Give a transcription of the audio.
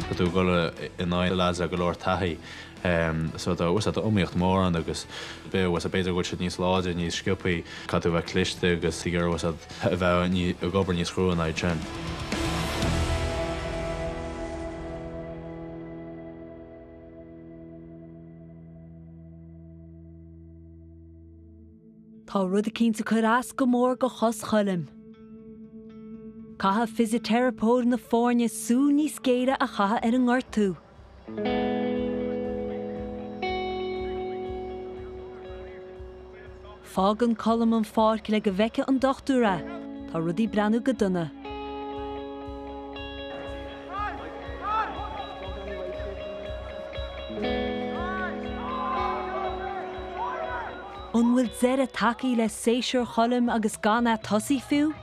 Tá tú ag dul in aghaidh lads le go leor taithí so tá tá iomaíocht mór ann agus b'fhéidir go bhfuil siad níos láidre, níos sciobthaí, caithfidh tú a bheith cliste agus ag iarraidh a bheith ag obair níos crua ina aghaidh sin. Tá rud eicínt ag cur as go mór do chos Choilm. Caithfidh fisiteiripeoir na foirne súil níos géire a chaitheamh ar an ngortú. Fágann Colm an pháirc le go bhfeicfidh an dochtúir é. Tá rudaí ag breathnú go dona. An bhfuil deireadh tagtha le séasúr Choilm agus gan é tosaithe fiú?